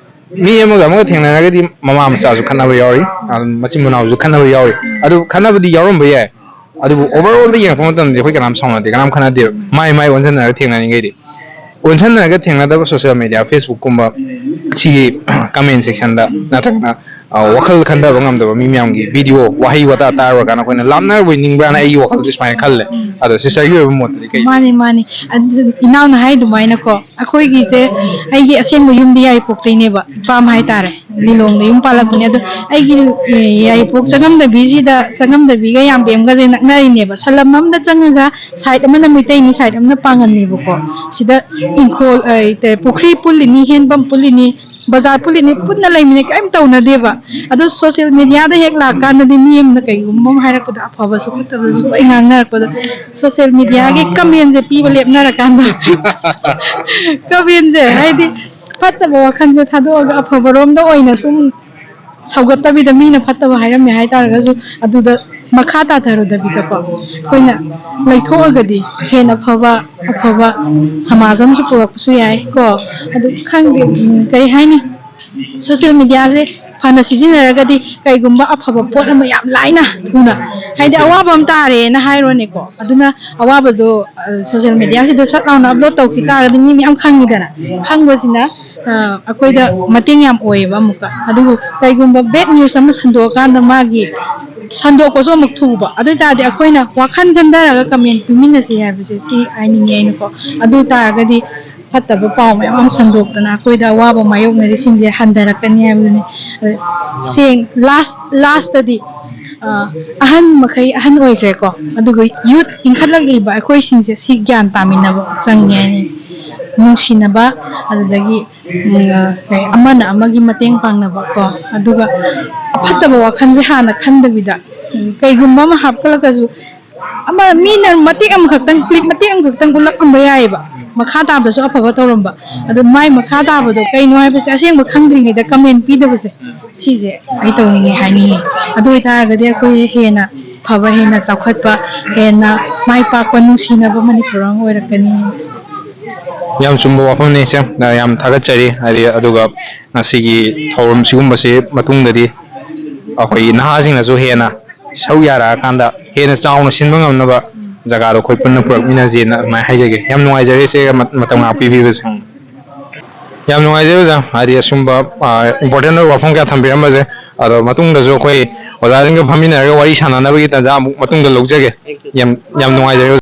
ꯃꯤ ꯑꯃꯒ ꯑꯃꯒ ꯊꯦꯡꯅꯔꯒꯗꯤ ꯃꯃꯥ ꯃꯆꯥꯁꯨ ꯈꯠꯅꯕ ꯌꯥꯎꯔꯤ, ꯑ, ꯃꯆꯤꯟ ꯃꯅꯥꯎꯁꯨ ꯈꯠꯅꯕ ꯌꯥꯎꯔꯤ꯫ ꯑꯗꯨ ꯈꯠꯅꯕꯗꯤ ꯌꯥꯎꯔꯝꯕ ꯌꯥꯏ, ꯑꯗꯨꯕꯨ overallꯗ ꯌꯦꯡꯉꯛꯄ ꯃꯇꯝꯗꯗꯤ ꯑꯩꯈꯣꯏ ꯀꯅꯥꯝ ꯁꯥꯎꯅꯗꯦ, ꯀꯅꯥꯝ ꯈꯠꯅꯗꯦꯕ꯫ ꯃꯥꯏ ꯃꯥꯏ ꯑꯣꯟꯁꯤꯟꯅꯔꯒ ꯊꯦꯡꯅꯔꯤꯉꯩꯗꯤ, ꯑꯣꯟꯁꯤꯟꯅꯔꯒ ꯊꯦꯡꯅꯗꯕ social media, Facebookꯀꯨꯝꯕ, ꯁꯤꯒꯤ comment sectionꯗ ꯅꯠꯇ꯭ꯔꯒꯅ, ꯑ, ꯋꯥꯈꯜ ꯈꯟꯊꯕ ꯉꯝꯗꯕ ꯃꯤ ꯃꯌꯥꯝꯒꯤ video, ꯋꯥꯍꯩ ꯋꯥꯇꯥ ꯇꯥꯔꯨꯔꯀꯥꯟꯗ ꯑꯩꯈꯣꯏꯅ ꯂꯥꯞꯅꯔꯕꯣꯏ ꯅꯤꯡꯕ꯭ꯔꯥꯅ ꯑꯩꯒꯤ ꯋꯥꯈꯜꯗꯁꯨ ꯁꯨꯃꯥꯏꯅ ꯈꯜꯂꯦ꯫ ꯑꯗꯣ sisterꯒꯤ ꯑꯣꯏꯕ ꯃꯣꯠꯇꯗꯤ ꯀꯩ? ꯃꯥꯅꯤ, ꯃꯥꯅꯤ꯫ ꯑꯗꯨ ꯏꯅꯥꯎꯅ ꯍꯥꯏ ꯑꯗꯨꯃꯥꯏꯅꯀꯣ, ꯑꯩꯈꯣꯏꯒꯤꯁꯦ, ꯑꯩꯒꯤ ꯑꯁꯦꯡꯕ ꯌꯨꯝꯗꯤ ꯌꯥꯏꯔꯤꯄꯣꯛꯇꯩꯅꯦꯕ, ꯏꯄꯥꯝ ꯍꯥꯏꯇꯥꯔꯦ, ꯂꯤꯂꯣꯡꯗ ꯌꯨꯝ ꯄꯥꯜꯂꯛꯄꯅꯦ꯫ ꯑꯗꯣ ꯑꯩꯒꯤ, ꯑꯦ, ꯌꯥꯏꯔꯤꯄꯣꯛ ꯆꯪꯉꯝꯗꯕꯤꯁꯤꯗ, ꯆꯪꯉꯝꯗꯕꯤꯒ ꯌꯥꯝꯕꯦꯝꯒꯁꯦ ꯅꯛꯅꯔꯤꯅꯦꯕ꯫ ꯁꯂꯝ ꯑꯃꯗ ꯆꯪꯉꯒ side ꯑꯃꯅ ꯃꯩꯇꯩꯅꯤ, side ꯑꯃꯅ ꯄꯥꯡꯒꯜꯅꯦꯕꯀꯣ꯫ ꯁꯤꯗ ꯏꯪꯈꯣꯜ, ꯑ, ꯄꯨꯈ꯭ꯔꯤ ꯄꯨꯜꯂꯤꯅꯤ, ꯍꯦꯟꯄꯝ ꯄꯨꯜꯂꯤꯅꯤ, ꯕꯖꯥꯔ ꯄꯨꯜꯂꯤꯅꯤ, ꯄꯨꯟꯅ ꯂꯩꯃꯤꯟꯅꯩ, ꯀꯔꯤꯝ ꯇꯧꯅꯗꯦꯕ꯫ ꯑꯗꯣ social mediaꯗ ꯍꯦꯛ ꯂꯥꯛꯀꯥꯟꯗꯗꯤ ꯃꯤ ꯑꯃꯅ ꯀꯩꯒꯨꯝꯕ ꯑꯃ ꯍꯥꯏꯔꯛꯄꯗ ꯑꯐꯕꯁꯨ ꯐꯠꯇꯕꯁꯨ ꯂꯣꯏ ꯉꯥꯡꯅꯔꯛꯄꯗ social mediaꯒꯤ commentꯁꯦ ꯄꯤꯕ ꯂꯦꯞꯅꯔꯀꯥꯟꯗ commentꯁꯦ ꯍꯥꯏꯗꯤ ꯐꯠꯇꯕ ꯋꯥꯈꯜꯁꯦ ꯊꯥꯗꯣꯛꯑꯒ ꯑꯐꯕꯔꯣꯝꯗ ꯑꯣꯏꯅ ꯁꯨꯝ ꯁꯧꯒꯠꯇꯕꯤꯗ ꯃꯤꯅ ꯐꯠꯇꯕ ꯍꯥꯏꯔꯝꯃꯦ ꯍꯥꯏꯇꯥꯔꯒꯁꯨ ꯑꯗꯨꯗ ꯃꯈꯥ ꯇꯥꯊꯔꯨꯗꯕꯤꯗꯀꯣ ꯑꯩꯈꯣꯏꯅ ꯂꯩꯊꯣꯛꯑꯒꯗꯤ ꯍꯦꯟꯅ ꯐꯕ ꯑꯐꯕ ꯁꯃꯥꯖ ꯑꯃꯁꯨ ꯄꯨꯔꯛꯄꯁꯨ ꯌꯥꯏ ꯀꯣ꯫ ꯑꯗꯨ ꯈꯪꯗꯦ, ꯎꯝ, ꯀꯩ ꯍꯥꯏꯅꯤ, social mediaꯁꯦ ꯐꯅ ꯁꯤꯖꯤꯟꯅꯔꯒꯗꯤ ꯀꯩꯒꯨꯝꯕ ꯑꯐꯕ ꯄꯣꯠ ꯑꯃ ꯌꯥꯝ ꯂꯥꯏꯅ ꯊꯨꯅ, ꯍꯥꯏꯗꯤ ꯑꯋꯥꯕ ꯑꯃ ꯇꯥꯔꯦꯅ ꯍꯥꯏꯔꯣꯅꯦꯀꯣ, ꯑꯗꯨꯅ ꯑꯋꯥꯕꯗꯣ ꯁꯣꯁꯦꯜ ꯃꯦꯗꯤꯌꯥꯁꯤꯗ ꯁꯠ ꯂꯥꯎꯅ ꯑꯞꯂꯣꯗ ꯇꯧꯈꯤ ꯇꯥꯔꯒꯗꯤ ꯃꯤ ꯃꯌꯥꯝ ꯈꯪꯉꯤꯗꯅ, ꯈꯪꯕꯁꯤꯅ ꯑ, ꯑꯩꯈꯣꯏꯗ ꯃꯇꯦꯡ ꯌꯥꯝ ꯑꯣꯏꯌꯦꯕ꯫ ꯑꯃꯨꯛꯀ ꯑꯗꯨꯕꯨ ꯀꯩꯒꯨꯝꯕ ꯕꯦꯗ ꯅ꯭ꯌꯨꯁ ꯑꯃ ꯁꯟꯗꯣꯛꯑꯀꯥꯟꯗ ꯃꯥꯒꯤ ꯁꯟꯗꯣꯛꯄꯁꯨ ꯑꯃꯨꯛ ꯊꯨꯕ, ꯑꯗꯨ ꯑꯣꯏ ꯇꯥꯔꯗꯤ ꯑꯩꯈꯣꯏꯅ ꯋꯥꯈꯜ ꯈꯟꯊꯔꯒ ꯀꯃꯦꯟ ꯄꯤꯃꯤꯟꯅꯁꯤ ꯍꯥꯏꯕꯁꯦ ꯁꯤ ꯍꯥꯏꯅꯤꯡꯉꯦ ꯑꯩꯅꯀꯣ꯫ ꯑꯗꯨ ꯑꯣꯏ ꯇꯥꯔꯒꯗꯤ ꯐꯠꯇꯕ ꯄꯥꯎ ꯃꯌꯥꯝ ꯑꯃ ꯁꯟꯗꯣꯛꯇꯅ ꯑꯩꯈꯣꯏꯗ ꯑꯋꯥꯕ ꯃꯥꯌꯣꯛꯅꯔꯤꯁꯤꯡꯁꯦ ꯍꯟꯊꯔꯛꯀꯅꯤ ꯍꯥꯏꯕꯗꯨꯅꯤ꯫ ꯑꯗ ꯁꯦꯡ ꯂꯥꯁ ꯂꯥꯁꯇꯗꯤ ꯑ, ꯑꯍꯟ ꯃꯈꯩ ꯑꯍꯟ ꯑꯣꯏꯈ꯭ꯔꯦꯀꯣ, ꯑꯗꯨꯒ ꯌꯨꯠ ꯏꯟꯈꯠꯂꯛꯂꯤꯕ ꯑꯩꯈꯣꯏꯁꯤꯡꯁꯦ ꯁꯤ ꯒ꯭ꯌꯥꯟ ꯇꯥꯃꯤꯟꯅꯕ ꯆꯪꯉꯦ ꯍꯥꯏꯅ, ꯅꯨꯡꯁꯤꯅꯕ, ꯑꯗꯨꯗꯒꯤ ꯎꯝ, ꯑ, ꯀꯩ, ꯑꯃꯅ ꯑꯃꯒꯤ ꯃꯇꯦꯡ ꯄꯥꯡꯅꯕ ꯀꯣ, ꯑꯗꯨꯒ ꯑꯐꯠꯇꯕ ꯋꯥꯈꯜꯁꯦ ꯍꯥꯟꯅ ꯈꯟꯗꯕꯤꯗ, ꯎꯝ, ꯀꯩꯒꯨꯝꯕ ꯑꯃ ꯍꯥꯞꯀꯠꯂꯒꯁꯨ ꯑꯃ ꯃꯤꯅ ꯃꯇꯦꯛ ꯑꯃꯈꯛꯇꯪ, ꯀ꯭ꯂꯤꯞ ꯃꯇꯦꯛ ꯑꯃꯈꯛꯇꯪ ꯎꯠꯂꯛꯑꯝꯕ ꯌꯥꯏꯑꯕ, ꯃꯈꯥ ꯇꯥꯕꯗꯁꯨ ꯑꯐꯕ ꯇꯧꯔꯝꯕ꯫ ꯑꯗꯣ ꯃꯥꯏ ꯃꯈꯥ ꯇꯥꯕꯗꯣ ꯀꯩꯅꯣ ꯍꯥꯏꯕꯁꯦ ꯑꯁꯦꯡꯕ ꯈꯪꯗ꯭ꯔꯤꯉꯩꯗ ꯀꯃꯦꯟ ꯄꯤꯗꯕꯁꯦ, ꯁꯤꯁꯦ ꯑꯩ ꯇꯧꯅꯤꯡꯉꯦ ꯍꯥꯏꯅꯤꯡꯉꯤ꯫ ꯑꯗꯨ ꯑꯣꯏꯇꯥꯔꯒꯗꯤ ꯑꯩꯈꯣꯏ ꯍꯦꯟꯅ ꯐꯕ, ꯍꯦꯟꯅ ꯆꯥꯎꯈꯠꯄ, ꯍꯦꯟꯅ ꯃꯥꯏ ꯄꯥꯛꯄ, ꯅꯨꯡꯁꯤꯅꯕ ꯃꯅꯤꯄꯨꯔ ꯑꯃ ꯑꯣꯏꯔꯛꯀꯅꯤ꯫ ꯌꯥꯝ ꯆꯨꯝꯕ ꯋꯥꯐꯝꯅꯤ, ꯏꯆꯦ꯫ ꯑ, ꯌꯥꯝ ꯊꯥꯒꯠꯆꯔꯤ꯫ ꯍꯥꯏꯗꯤ, ꯑꯗꯨꯒ ꯉꯁꯤꯒꯤ ꯊꯧꯔꯝ ꯁꯤꯒꯨꯝꯕꯁꯤ ꯃꯇꯨꯡꯗꯗꯤ ꯑꯩꯈꯣꯏꯒꯤ ꯅꯍꯥꯁꯤꯡꯅꯁꯨ ꯍꯦꯟꯅ ꯁꯔꯨꯛ ꯌꯥꯔꯛꯑꯀꯥꯟꯗ ꯍꯦꯟꯅ ꯆꯥꯎꯅ ꯁꯤꯟꯕ ꯉꯝꯅꯕ ꯖꯒꯥꯗꯣ ꯑꯩꯈꯣꯏ ꯄꯨꯟꯅ ꯄꯨꯔꯛꯃꯤꯟꯅꯁꯦꯅ ꯑꯗꯨꯃꯥꯏꯅ ꯍꯥꯏꯖꯒꯦ꯫ ꯌꯥꯝ ꯅꯨꯡꯉꯥꯏꯖꯔꯦ, ꯏꯆꯦꯒ ꯃ-, ꯃꯇꯝ ꯉꯥꯏꯍꯥꯛ ꯄꯤꯕꯤꯕꯁꯦ꯫ ꯌꯥꯝ ꯅꯨꯡꯉꯥꯏꯖꯔꯦ, ꯑꯣꯖꯥ꯫ ꯍꯥꯏꯗꯤ, ꯑꯁꯨꯝꯕ, ꯑ, important ꯑꯣꯏꯕ ꯋꯥꯐꯝ ꯀꯌꯥ ꯊꯝꯕꯤꯔꯝꯕꯁꯦ꯫ ꯑꯗꯣ ꯃꯇꯨꯡꯗꯁꯨ ꯑꯩꯈꯣꯏ ꯑꯣꯖꯥꯁꯤꯡꯒ ꯐꯝꯃꯤꯟꯅꯔꯒ ꯋꯥꯔꯤ ꯁꯥꯟꯅꯅꯕꯒꯤ ꯇꯥꯟꯖꯥ ꯑꯃꯨꯛ ꯃꯇꯨꯡꯗ ꯂꯧꯖꯒꯦ꯫ ꯌꯥꯝ, ꯌꯥꯝ ꯅꯨꯡꯉꯥꯏꯖꯔꯦ꯫